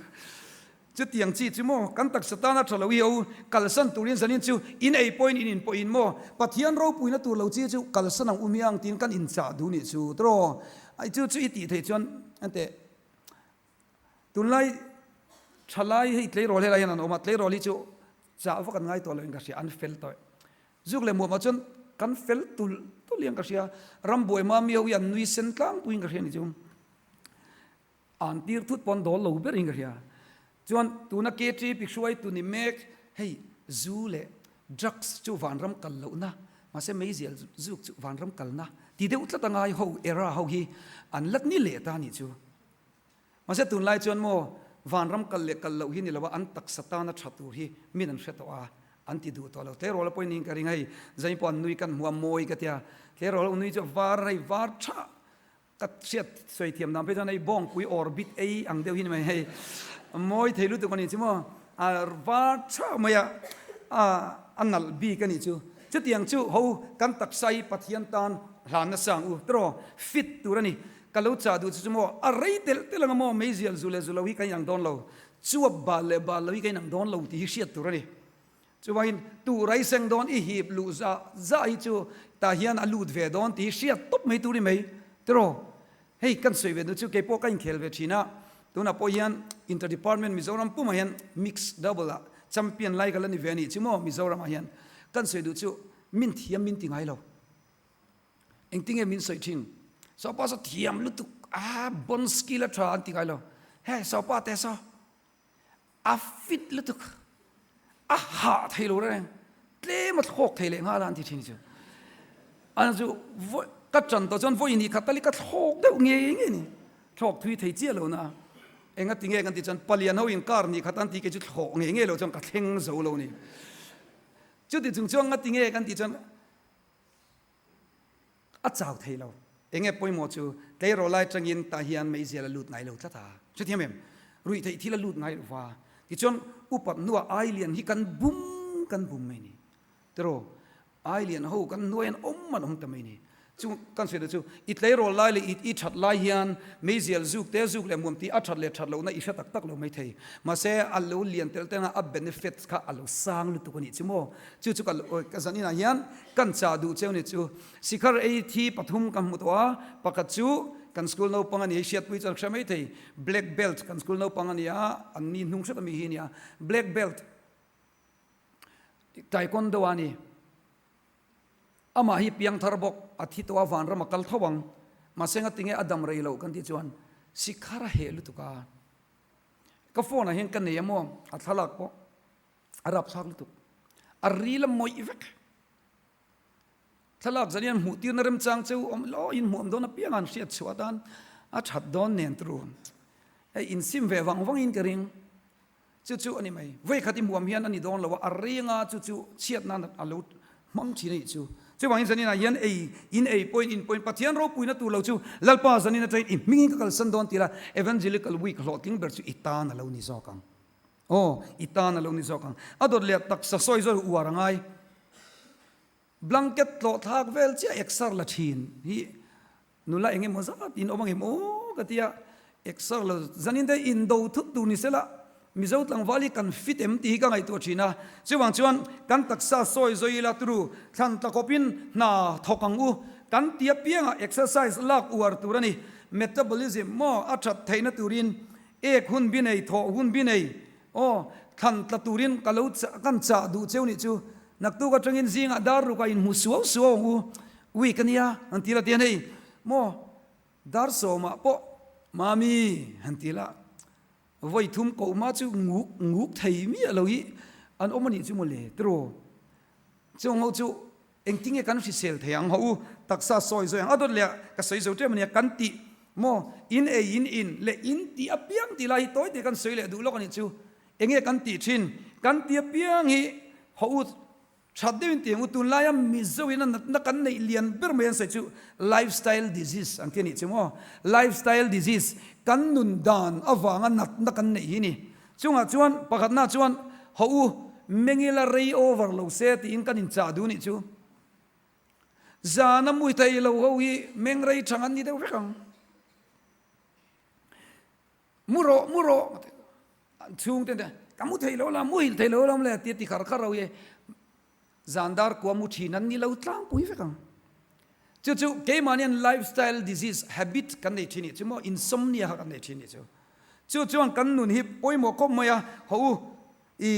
Chutiang chi chu maw kan taksa tana tha lo i ho kalsan turin zanin chu in ei pawhin in in pawhin maw Pathian ropuina tur lo chi chu kalsan ang u miang tiin kan inchah duh nih chu tiraw ai chu chu i tih theih chuan ante tunlai thalai hei tleirawl helai hian an awm a tleirawl hi chu chah vak an ngai tawh lo in ka hria an fel tawh zuk leh muamah chuan kan fel tulh tulh hian ka hria rambuai mami ho hi an nui sen tlangpuiin ka hria ni chu. An tir thut pawn dawl lo ber in ka hria. Chuan tuna KTP hruaitu ni mek hei zu leh drugs chu vanram kal lohna. Mahse meizial zuk chu vanram kalna ti deuh tlat a ngai ho era ho hi an la ni leh ta a nih chu. Mahse tunlai chuan maw vanram kal leh kal loh hi ni lo a, an taksa tana tha tur hi min an hre tawh a, an ti duh tawh lo. Tleirawl pawhin niin ka ring hei, zai pawh an nui kan hmu a mawi ka tia, tleirawl ho nui chu a var hei var tha Ka hriat sawi thiam dan phei chuan hei bawngpui orbit ei ang deuh hi ni mai hei mawi thei lutuk a nih chu maw a var chhah mai a a nalh bik a nih chu chutiang chu ho kan taksa hi Pathian tan hlan nasa ang u tiraw fit tur a ni ka lo chah duh chu chu maw a rei telh telh anga maw meizial zu leh zu lo hi ka inang dawn lo chuap bal leh bal lo hi ka inang dawn lo tih hi hriat tur a ni. Chuvangin tur ai seng dawn i hip luh zah zah hi chu tah hian a lut ve dawn tih hi hriat tawp mai tur i mai tiraw. Hei kan sawi ve duh chu kei pawh ka inkhel ve thin a, tunah pawh hian inter department Mizoram pumah hian mix double ah champion lai ka la ni ve a nih chu maw Mizoram ah hian kan sawi duh chu min thiam min ti ngai lo. Engtinge min sawi thin? Sawpa saw thiam lutuk a bon skill a tha an ti ngai lo. He sawpa te saw A fit lutuk, a hah thei lo reng, tlem a thlawk thei leh nghal a an ti thin chu. An chu ka tan tawh chuan vawi ni khat tal hi ka thlawk deuh ngei ngei ni. Thlawk thui thei chiah lo na. Enga ti nge kan tih chuan palian ho in kar ni khat an ti kei chu thlawk ngei ngei lo chuan ka thleng zo lo ni. Chuti chung chuan nga ti nge kan tih chuan A chau thei lo. Enge pawimawh chu tleirawl lai tangin tah hian meizial a lut ngai lo tlat a. Hrethiam em? Ruih theih thil a lut ngai lo va. Tichuan upat hnuah ai lian hi kan bum kan bum mai ni. Tiraw? Ai lian ho kan hnuai an awm an awm ta mai ni. Chu kan sawi duh chu i tleirawl lai leh i i that lai hian meizial zuk te zuk leh muam tih a that leh that lohna i hre tak tak lo mai thei. Mahse a lo lian telh telh a a benefits kha a lo sang lutuk a nih chu maw? Chu chu ka zan inah hian kan chah duh cheu ni chu. Sikhar ei thi pathum ka hmu tawh a, pakhat chu kan school naupang a ni, hei hriatpui chuan hre mai thei, black belt kan school naupang a ni a, an ni hnung hret ami hi a ni a, black belt taekwondo a ni. Amah hi piangthar bawk, a thi tawh a, vanram a kal tho ang, mahse ngatinge a dam rei loh kan tih chuan sikhar a heh lutuk a, ka phone ah hian ka nei a maw, a thlalak pawh. A rapthlak lutuk. A ril a mawih vek. Thlalak zan hian hmuh tirna remchang cheu awm lo in hmuam dawn apiang an hriat chhuah atan a that dawn nen turu. Hei insim ve vang vangin ka ring. Chu chu a ni mai. Vawi khat i hmuam hian a ni dawn lo a, a ringa chu chu chhiat nan a lo hmang thin a nih chu. Chuvangin zaninah hian ei in ei pawhin in pawhin Pathian ropuina tur lo chu Lalpa zanin atangin i hmingin ka kalsan dawn tih la Evangelical Week hlawhtling ber chu i tan a lo ni zawk ang. Aw, i tan a lo ni zawk ang. A dawt leh taksa sawi zawi uar a ngai. Blanket tlawh thlak vel chiah exer la thin hi nula eng emaw zat in awm angem aw ka ti a, exer lo zanin te indo thut tur ni sela Mizo tlangval hi kan fit em tih hi ka ngaihtuah thin a. Chuvang chuan kan taksa sawi zawi ila turu thlan tla khawpin hna thawk ang u. Kan ti apiangah exercise lak uar tur a ni. Metabolism maw a that theihna turin Ek hun bi nei, thawh hun bi nei, aw, thlan tla turin ka lo chah, kan chah duh cheu nih chu. Naktuk atangin zingah dar rukah inhmu suau suau ang u, week a nia, han ti la tian hei, maw, dar sawmah pawh Mami, han ti la, vawi thum koh hma chu nguk nguk thei miah lo hi an awm a nih chu mawle, tiraw? Chung ho chu Engtinge kan hrisel thei ang ho u, taksa sawi zawi ang a dawt leh ka sawi zo ṭem a nia kan tih maw in ei in in leh in tih apiang tih lai hi tawi te kan sawi leh duh lawk a nih chu enge kan tih ṭhin kan tih apiang hi ho u ṭhat deuhin tih ang u tunlaia Mizo in a natna kan neih lian ber mai an sawi chu lifestyle disease ang khi a nih chu maw lifestyle disease kan nun dan avanga natna kan neih hi ni Chungah chuan pakhatna chuan haw u mengila rei over lo se tiin kan inchah duh nih chu. Zana mui thei lo ho hi meng rei thang an ni deuh vek ang. Mu rawh, mu rawh an chhungte te ka mu thei lo la, muhil thei lo lam le tia ti khar khar ho hi Zan dar kua mu thin an ni lo tlangpui vek ang. Chu chu keimahni an lifestyle disease habit kan nei thin nih chu maw insomnia kha kan nei thin nih chu. Chu chuan kan nun hi pawimawh khawp mai a, haw u i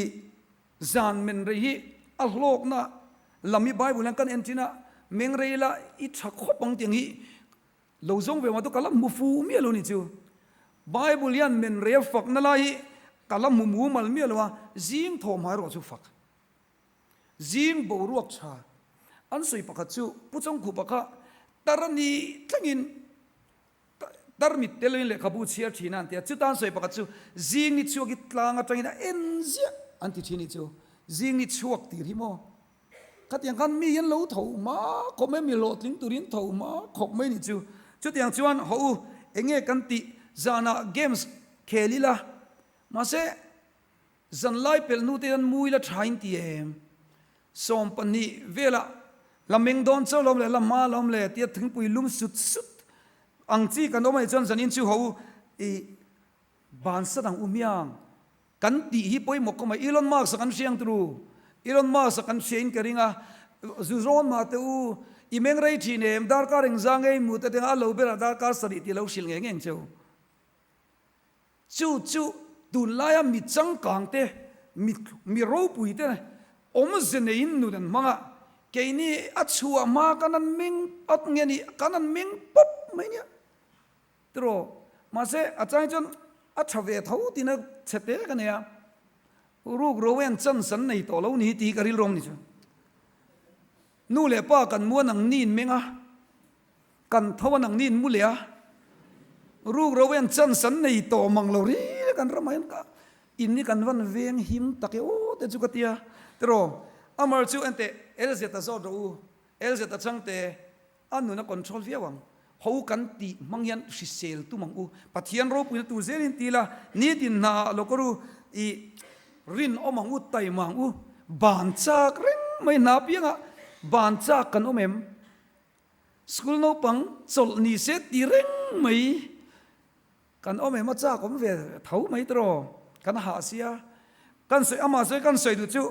zan men rei hi a hlawkna lam hi Bible hian kan en thin a, meng rei la i tha khawp ang tiang hi lo zawng ve mah chu ka la hmu fu miah lo ni chu. Bible hian men rei a fakna lai hi ka la hmu mumal miah lo a, zing thawhhma erawh chu fak. Zing boruak tha. An sawi pakhat chu Pu Chawngkhupa kha tar a nih thlengin tarmit tel loin lehkhabu chhiar thin a an ti a. Chuta an sawi pakhat chu zing ni chhuak hi tlang atangin a en ziah an ti thin hi chu zing ni chhuak tir hi maw? Khatiang khan mi hian lo tho hma khawp mai, mi hlawhtling turin tho hma khawp mai nih chu. Chutiang chuan haw u, enge kan tih zanah games khel ila, mahse zanlai pelh hnute hian mu ila tha in ti em? 20 velah la meng dawn chauh lawm leh la hma lawm le tia thingpui lum sut sut ang chi kan awm anih chuan zanin chu haw u i bansan ang u hmiang. Kan tih hi pawimawh ka mai. Elon Musk a kan hriang turu. Elon Musk a kan hria in ka ring a. Zu zawn mah teh u, i meng rei thin em, darkar engzang nge i hmu te teng a lo berah darkar 7 tih lo hrilh ngei ngei ang cheu. Chu chu tunlaia mi changkang te, mi mi ropui te awmze neiin nun an hmang a, keini a chhuah hma kan an meng at nge ni, kan an meng pawp mai nia. Tiraw? Mahse, a chang chuan a tha ve tho tina chhe te ka nei a, ruk ro hian chance an nei tawh lo ni tih hi ka rilru awm ni chu. Nu leh pa kan mu a nang ni in meng a, kan tho a nang ni in mu leh a, ruk ro hian chance an nei tawh mang lo ril kan ramah hian ka in hi kan van veng him tak e aw te chu ka ti a. Tiraw? Amar chu enteh LZ a zawt rawh u, LZ a changte A nun a control viau ang. Ho kan tih hmang hian hrisel tum ang u. Pathian ropuina tur zelin ti ila, nitin hna ah lo ka ru i rinawm ang u, taima ang u. Ban chak reng mai hna apiangah ban chak kan awm em? School naupang chawlh ni se ti reng mai. Kan awm em a chak awm ve tho mai tiraw? Kan hah sia. Kan sawi amah sawi kan sawi duh chu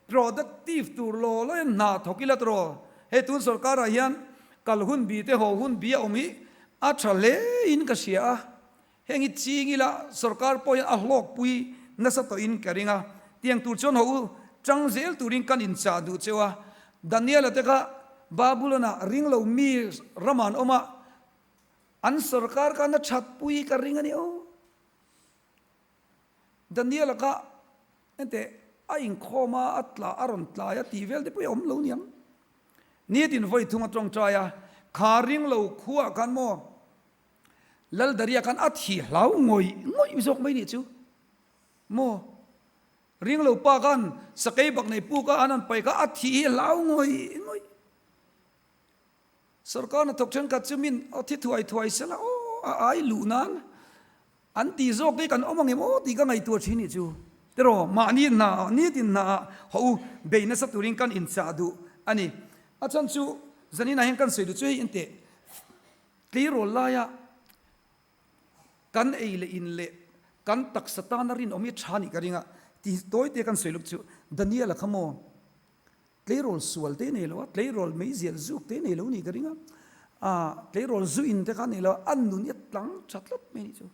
productive tur law law in hna thawk ila tiraw? Hei tun sorkar ah hian kal hun bi te haw hun bi a awm hi a tha hle in ka hria a. Heng hi ching ila sorkar pawh hian a hlawkpui nasa tawh in ka ring a. Tiang tur chuan haw u tang zel turin kan inchah duh cheu a. Daniel-a te kha Babylon ah ringlo mi ramah an awm a. An sorkar khan a that pui ka ring a ni aw. Daniel-a kha enteh a inkhawm a, a tla a rawn tlai a tih vel te pawh hi a awm lo niang. Nitin vawi thung a tawngtai a, kha ring lo khuaah khan maw Laldaria khan a thi hlau ngawih ngawih zawk mai nih chu maw. Ring lo pa khan sakei bak nei puk a an han paih kha a thi hi hlau ngawih ngawih. Sorkar hnathawk thenkhat chu min aw thi thuai thuai sela aw a ai luh nan an tih zawk hi kan awm ang em aw tih ka ngaihtuah thin nih chu. Tiraw mahni hna ah nitin hna ah haw u bei nasa turin kan inchah duh a ni. A chhan chu zanin ah hian kan sawi duh chu hei inteh tleirawl laia kan ei leh in leh kan taksa tana rinawm hi tha nih ka ring a tih tawi te kan sawi luk chu Daniel-a kha maw Tleirawl sual te nei lo a, tleirawl meizial zuk te nei lo nih ka ring a, ah tleirawl zu in te kha nei lo a, a nun hi a tlang tha tlat mai nih chu.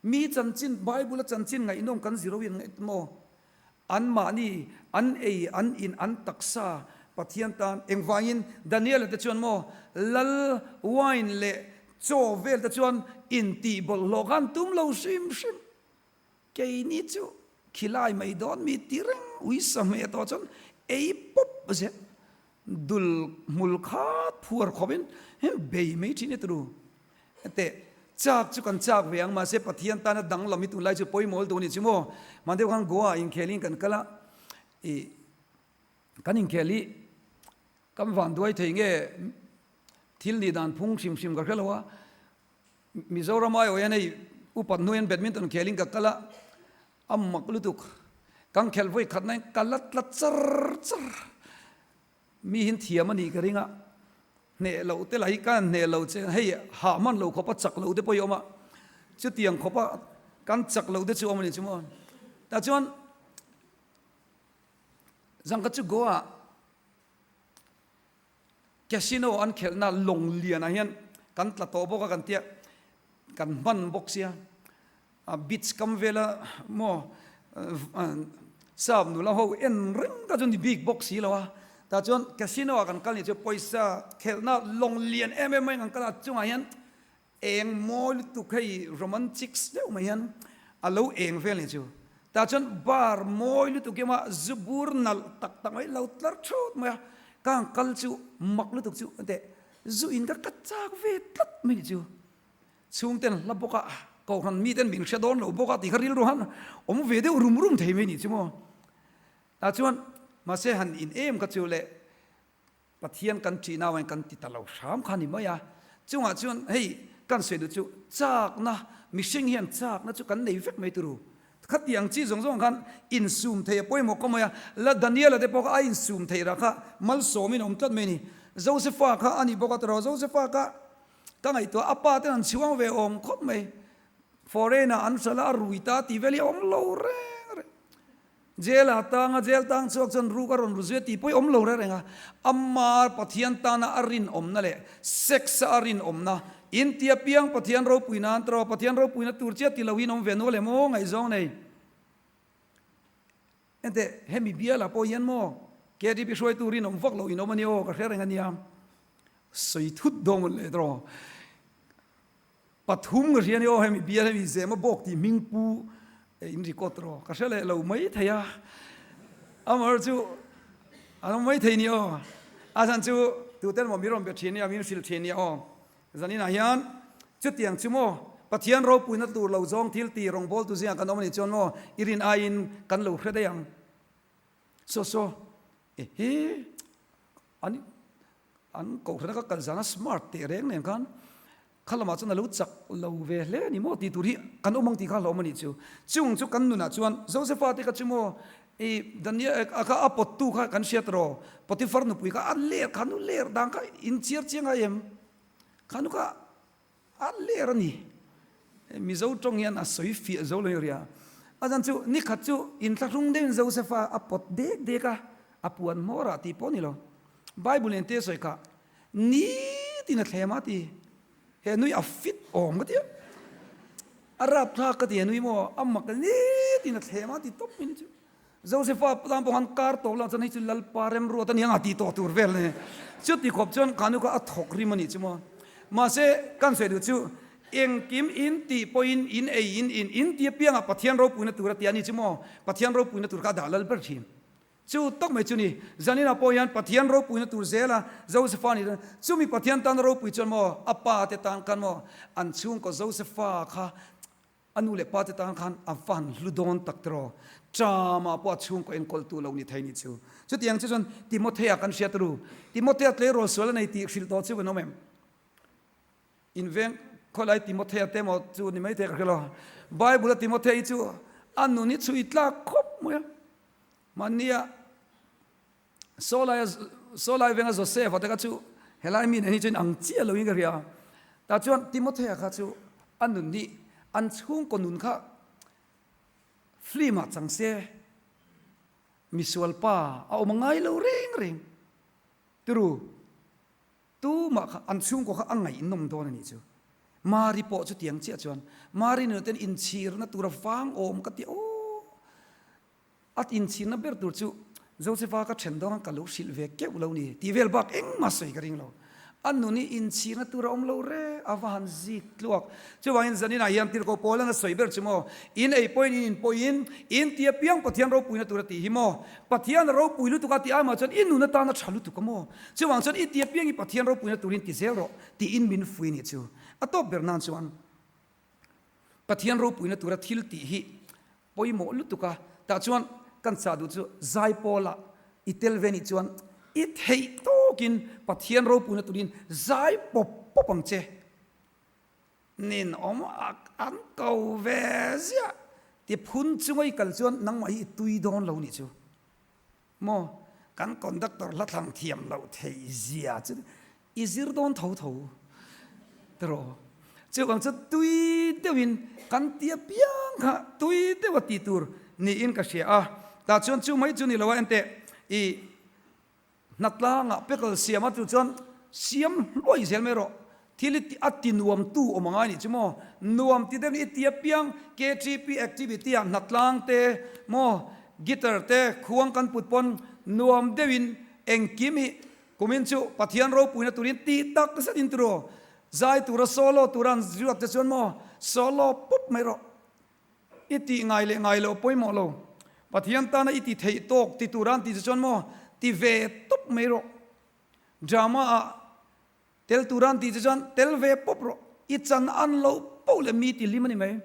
Mi chanchin, Bible a chanchin ngaihnawm kan zir ho hian ngaih maw? Anmahni an ei, an in, an taksa Pathian tan engvangin Daniel-a te chuan maw lal wine leh chaw vel te chuan intih bawlhhlawh khan tum lo hrim hrim. Keini chu khilai mai dawn mi ti reng uisa hmeh tawh chuan ei pawp zel dul hmul khat phuar khawpin bei mai thin e turu. Teh chak chu kan chak ve ang mahse Pathian tana danglam hi tunlai chu pawimawh duh a ni chu maw. Hman deuh khan Goa inkhelin kan kal a, ih kan inkhel hi kan vanduai thei nge thil nih dan phung hrim hrim ka hre lo a. Mizoram aiawh hian hei upat hnuaiin badminton khelin ka kal a, a mak lutuk. Kan khelh vawi khat nain ka la tla char char. Mi hin thiam a nih ka ring a, hneh loh te lah hi ka han hneh lo che, hei hah hman lo khawpa chak loh te pawh hi a awm a, chutiang khawpa kan chak loh te chu a awm a ni chu maw. Tah chuan zangkhat chu Goa ah Casino an khelhna lawng lianah hian kan tla tawh bawk a kan tia, kan hman bawk sia, beach kam vela maw sap nula ho en reng kha chu ni bik bawk si lo a, tah chuan casino ah kan kal ni chu pawisa khelhna lawng lian em em mai kan kal a, chungah hian Eng mawi lutuk hei romantics deuh mai hian a lo eng vel ni chu. Tah chuan bar mawi lutuk emaw zu bur nalh tak tak mai lo tlar thut mai a. Ka han kal chu mak lutuk chu teh zu in ka ka chak ve tlat mai ni chu. Chhungten hla bawk a, kohhran miten min hre dawn lo bawk a tih kha rilru han awm ve deuh rum rum thei mai ni chu maw. Tah chuan mahse han in em kha chu le Pathian kan ṭih nau in kan ti ta lo hram kha ni mai a. Chungah chuan hei kan sawi duh chu chakna, mihring hian chakna chu kan nei vek mai turu. Khatiang chi zawng zawng khan insum thei a pawimawh ka mai a, la Daniela te pawh kha a insum theih rah kha malsawmin a awm tlat mai a ni. Josepha kha a nih bawk a tawrh a, Josepha kha ka ngaihtuah a pa ten an chhuang ve awm khawp mai. Foreign ah an hralh a, a rui ta tih vel hi a awm lo reng reng. Jail ah tang a, jail tang chhuak chuan ruk a rawn ru zui a tih pawh i awm lo reng reng a. Ama Pathian tana a rinawmna leh sex a a rinawmna in tia piang Pathian ropui nan tawh Pathian ropuina tur chiah ti lo in awm ve nual em aw ngaihzawng nei. Enteh hemi bial ah pawh hian maw KTP hruaitu rinawm vak lo in awm a nia aw ka hre reng a nia. Sawi thut dawn mawlh leh tawh. Pathum ka hria ni aw hemi bial hemi zema bawk tih hming pu in record rawh ka hre leh lo mai thei a amar chu an awm mai thei ni aw a chhan chu tuten maw min rawn be thin nia min hrilh thin nia aw zanin ah hian chutiang chu maw Pathian ropuina tur lo zawng thil ti rawngbawltu zingah kan awm a nih chuan maw i rin aiin kan lo hre daih ang saw saw ehe an An kohhrana ka kal zana smart teh reng nen khan kha lamah chuan a lo chak lo ve hle a ni maw tih tur hi kan awm ang tih kha hlawm a nih chu. Chung chu kan nunah chuan Josepha te kha chu maw i Daniel a kha a pawttu kha kan hriat rawh Potiphar nupui kha a ler kha nu ler dan kha inchhiar chiang ai em? Kha nu kha A ler a ni. Mizo tawng hian a sawi fiah zo lo ria. A zan chu nikhat chu inthlahrung deuhin Josepha a pawt dek dek a, a puan hmawr ah tih pawh a ni lo. Bible in te sawi kha nitin a thlem a ti. He nui a fit awm ka ti a. A rapthlak ka ti he nui maw a mak nitin a thlem a ti tawp mai ni chu. Josepha tan pawh khan kar tawh lo chuan hei chu Lalpa remruat a ni ang a tih tawh tur vel a ni. Chuti khawp chuan khanu kha a thawk rim a nih chu maw. Mahse kan sawi duh chu engkim in tih pawhin in ei in in in ti apiangah Pathian ropuina tur a ti a ni chu maw. Pathian ropuina tur kha a dah lal ber thin. Chu tak mai chu ni. Zaninah pawh hian Pathian ropuina tur zela Josepha ni chuan chumi Pathian tana ropui chuan maw a pa te tan khan maw an chhungkaw Josepha kha A nu leh pa te tan khan a van hlu dawn tak tiraw? Ṭamah pawh a chhungkaw enkawltu lo ni thei ni chu. Chutiang chu chuan Timothea kan hriat ru. Timothea tleirawl sual a nei tih hrilh tawh chu kan awm em? Inveng khawilai Timothea te maw chu ni maithei ka hre lo. Bible a Timothea hi chu a nun hi chhui tlak khawp mai a. Mahnia Sawlaia Sawlai venga Joseph-a te kha chu helai mi nen hi chuan ang chiah loin ka hria. Tah chuan Timothea kha chu a nun hi an chhungkaw nun kha film ah chang se misual pa a awm ngai lo reng reng. Turu tumah kha an chhungkaw kha a ngaihnawm dawn a nih chu. Mari pawh chutiang chiah chuan Mari nunah ten inchhirna tura vang awm ka ti aw. A inchhirna ber tur chu Josepha ka then dawn ka lo hrilh ve keuh lo ni tih vel bak engmah sawi ka ring lo. A nun hi inchhirna tur a awm lo reng a va han zik tluak. Chuvangin zaninah hian Tirhkoh Paula'n a sawi ber chu maw, In ei pawhin in in pawhin in ti apiang Pathian ropuina tur a tih hi maw? Pathian a ropui lutuk a tih aimah chuan i nun atan a tha lutuk a maw? Chuvang chuan i ti apiang i Pathian ropuina turin ti zel rawh tiin min fui nih chu. A tawp ber nan chuan Pathian ropuina tura thil tih hi pawimawh lutuk a, tah chuan kan chah duh chu zaipawl ah i tel ve nih chuan i theih tawkin Pathian ropuina turin zai pawp pawp ang che. Ninawm an ko ve ziah ti phun chunga i kal chuan nangmah hi i tui dawn lo nih chu. Maw? Kan conductor hla thlang thiam loh theih zia chu i zir dawn tho tho tiraw? Chuvang chu tui deuhin kan ti apiang kha tui deuha tih tur niin ka hria a. Tah chuan chu mai chu ni lo a enteh i Hnatlangah pekel siam a tu chuan siam hluai zel mai rawh. Thil i a ti nuam tu awm angai nih chu maw? Nuam ti deuh i ti apiang KTP activity ah hnatlang te maw guitar te khuang kan put pawn nuam deuhin engkim hi kumin chu Pathian ropuina turin tih tak zet in tiraw zai tura solo tura an ziak te chuan maw solo pup mai rawh. I tih ngai leh ngai loh pawimawh lo. Pathian tana i ti theih tawk ti tura an tih che chuan maw ti ve tawp mai rawh. Drama ah tel tura an tih che chuan tel ve pawp rawh. I chan an loh poh leh mi ti hlim a ni mai.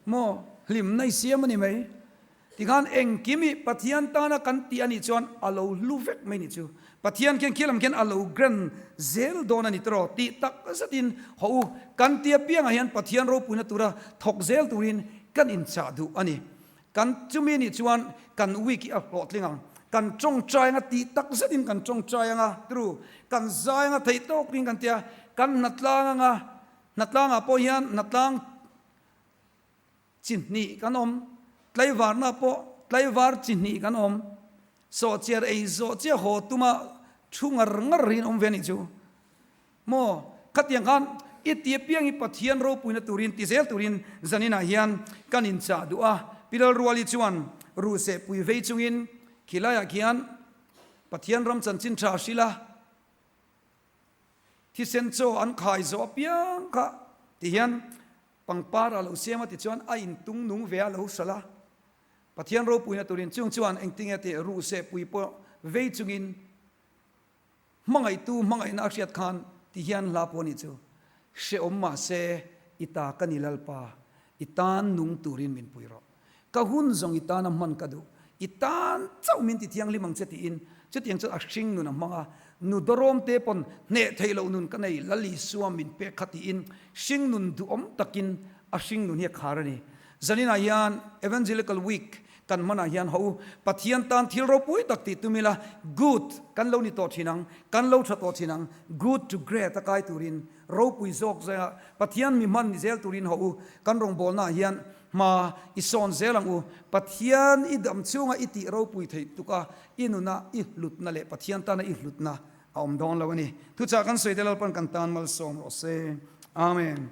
Maw? Hlimna i siam a ni mai. Tikhan engkim hi Pathian tana kan tih a nih chuan a lo hlu vek mai nih chu. Pathian khian khi lam khian a lo grand zel dawn a ni tawh tih tak zetin haw u kan ti apiangah hian Pathian ropuina tura thawk zel turin kan inchah duh a ni. Kan chumi nih chuan kan week hi a hlawhtling ang. Kan tawngtai anga tih tak zetin kan tawngtai anga true. Kan zai anga theih tawkin kan ti a, kan hnatlang anga hnatlangah pawh hian hnatlang Chi hnih kan awm, tlaivarna pawh tlaivar chi hnih kan awm. Sawhchiar ei zawh chiah haw tuma thu ngar ngar hi an awm ve a nih chu. Maw, khatiang khan i ti apiang hi Pathian ropuina turin ti zel turin zaninah hian kan inchah duh a. Pi Lalruali chuan ruhseh pui vei chungin khilaiah khian Pathian ram chanchin tha hrilh a, thisen chaw an khai zawh apiang kha ti hian Pangpar a lo siam a tichuan a intung nung ve a lo hralh a, Pathian ropuina turin chung chuan engtinge tih ruhseh pui pawh vei chungin hmangaihtu hmangaihna a hriat khan ti hian hla pawh a nih chu, Hrehawm mahse i ta ka ni Lalpa, i tan nung turin min pui rawh. Ka hun zawng i tana hman ka duh, i tan chauh min ti thianghlim ang che tiin chutiang chuan a hring nun a hmang a, nu dawrawm te pawn hneh theih loh nun ka nei, Lal Isua min pek kha tiin hring nun duhawm takin a hring nun hi a khar a ni. Zaninah hian Evangelical Week kan hmanah hian ho u, Pathian tan thil ropui tak tih tum ila, good kan lo ni tawh thin ang, kan lo tha tawh thin ang, good to great a kai turin ropui zawk zaia Pathian mi hman ni zel turin ho u, kan rawngbawlnaah hian Hma i sawn zel ang u. Pathian i dam chhunga i tih ropui theih tuk a, i nuna i hlutna leh Pathian tana i hlutna a awm dawn lo a ni. Thuchah kan sawi te Lalpan kan tan malsawm rawh se. Amen.